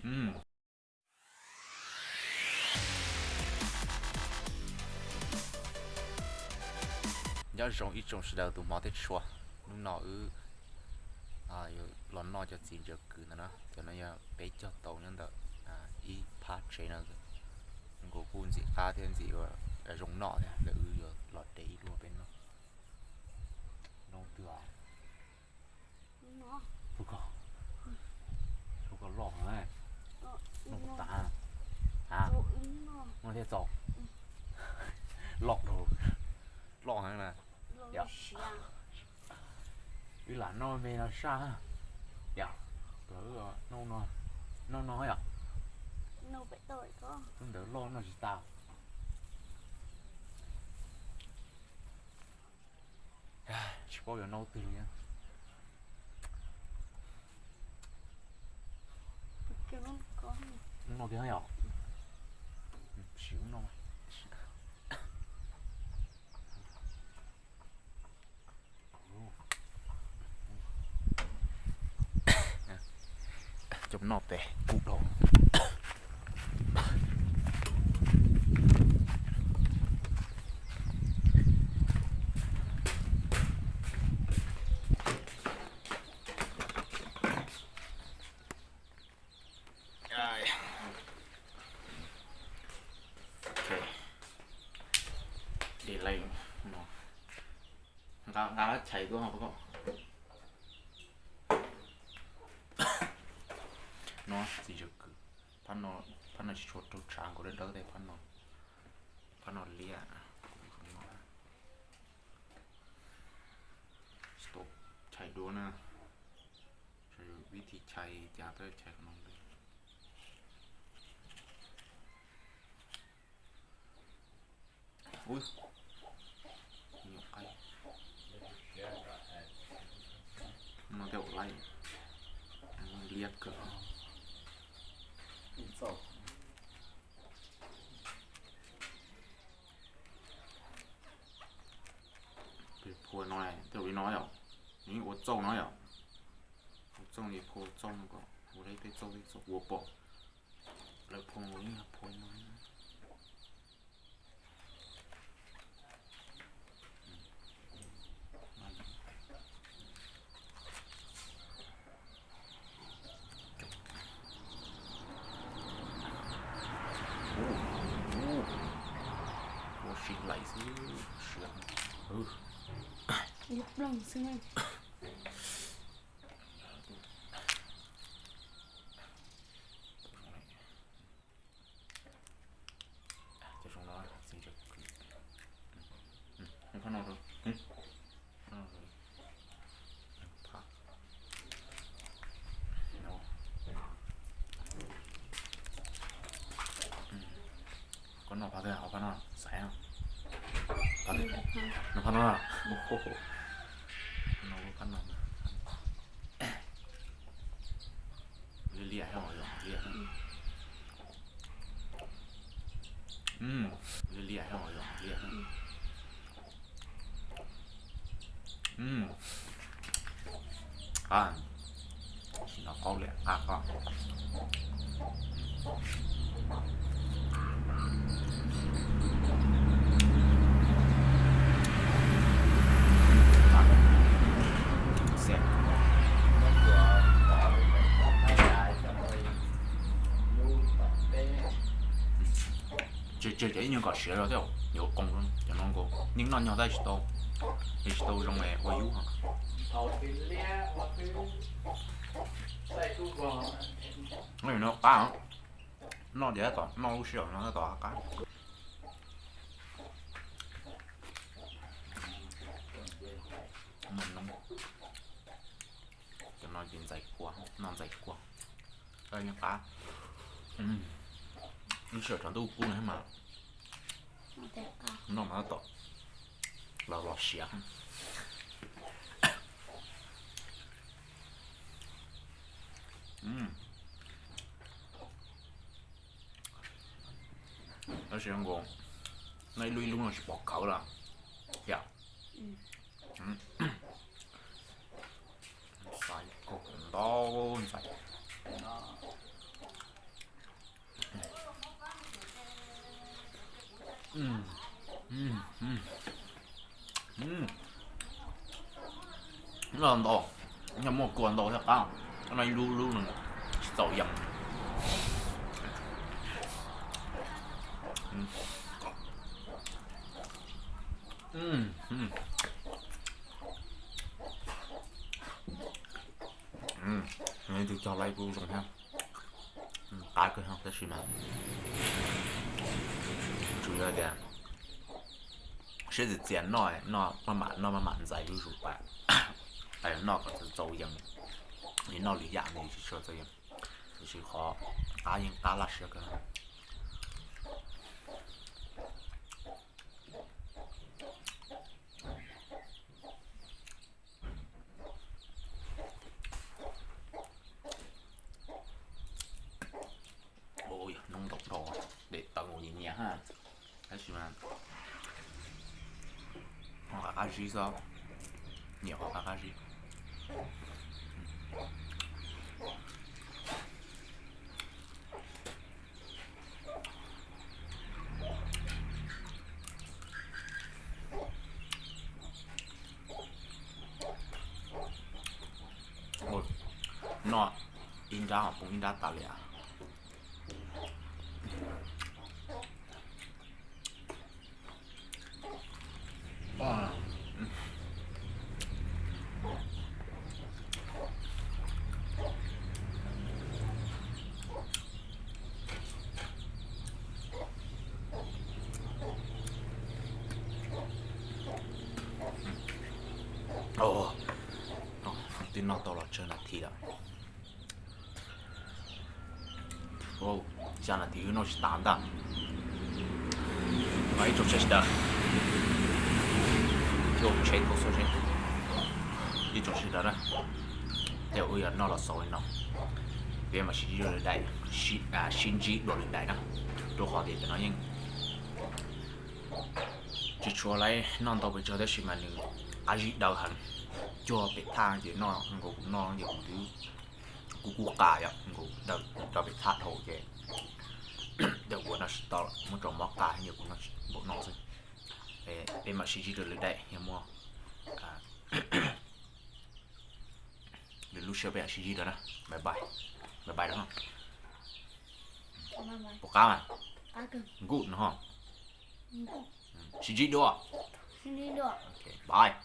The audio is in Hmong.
Nyob zoo ib tsoom sawv daws tus hmov thiab tshua, hnub no wb los noj cov txiv ntsaws kws ntawd na, cov no yog peb cog tau nyob ntawm ib phab tsev no. Nkaus kuj ntxim qab thiab ntxim zoo noj thiab, lawv wb yuav los de ib luag peb noj. Noj twg os? Ub, koj loj heev, noj tas, noj thiab txaus, loj rau, loj heev na. Yog wb lam noj me no saj, yog noj no, noj no yog, lub ntawd loj noj tsis tas. Tsis paub yuav noj twg li. Noj kiag yom. Sim noj. Coj noj pem kuv dhau. Nqa, nqa chais tuaj ho koj. No txiv ntsaws kws, phab no tsis tshua raug tshav nkaus, dawb dawb tej phab no, phab no liab. Tsis tau chais dua na, vib thib chais cas peb chais qhov no. Ub, nyuam qaib. No tej ua laib, liab kawg. Phua no, tej ua li no yom, nws yeej ua txauj no yom. Ua txauj li phua txauj no kom ua li tej txauj tej txauj ua pom. Lawv phua nkaus yeej yog phua li no. Ua si laim xwb, siav. Ib ploog xwb na. Cov zoo no, phab no, koj noj phab twg, phab no xaiv, noj phab no, noj phab no. Liab liab, liab liab, liab. Qab, sim no qaub liam qab qab. Tseg tseg cov ib nyuag kom siav zog thiab yuav qoos cov no nkaus, yeej noj nyog tab tsis tau, es tsis tau zoo es ua yub heev. No qab, noj diav tab tom noj lub sij hawm no tab tom qab. Cov no ces ntxais kua, noj ntxais kua. Noj qab, lub sij hawm tsaus ntuj kub no mas noj mas tab tom los los siav. Tab sis nkaus, noj ib lub ib lub no tsis pom kawv lawm. Yam, xaiv kaug ntau ntxais. Noj ntau, yog muaj kua ntau thiaj qab, no ib lub lub no tsis txaus yees. Tus cog laiv kuj zoo thiab, qab kawg no tab sis mas tsuas yog tias siab txias txias noj, noj maj mam, noj maj mam ntxais zuj zus pas, noj kom txaus yees, noj lwm yam ntawd tsis tshua txaus yees, tiam sis qhov qab yeej qab laj siab kawg. Noob ntaus nrho, dej tawv nkaus nyias nyias ha, tab sis mas qab qab zib xwb, nyiam qhov qab qab zib. Noj ib nrab ho poob ib nrab tas li as. Twb noj tau los tsawg nas this lawm. Xya nas this wb noj tsis tas ntag. Mas ib tsoom sawv daws, ib tsoom sawv daws na, tej zaum wb yuav noj los xaus li no, peb mam sib ntsib dua lwm daim, sib ntsib dua lwm daim na, rau qhov tias cov no yeej tsis tshua laiv noj ntau pes tsawg tab sis mas nws qab zib daws heev. Cuag pem thaj ces noj nkaus kuv noj ces kuv twb kuj kuj qas yom, nkaus daws rau pem thaj dhau ces daws kuv noj tsis tau, muab rau mob qas ces kuv noj npaum no xwb. Peb mam sib ntsib rau lwm daim, yog muaj lwm lub sij hawm peb mam sib ntsib dua na. Bye bye, bye bye no. Puas qab mas? Nkuj no ho. Sib ntsib dua. Bye.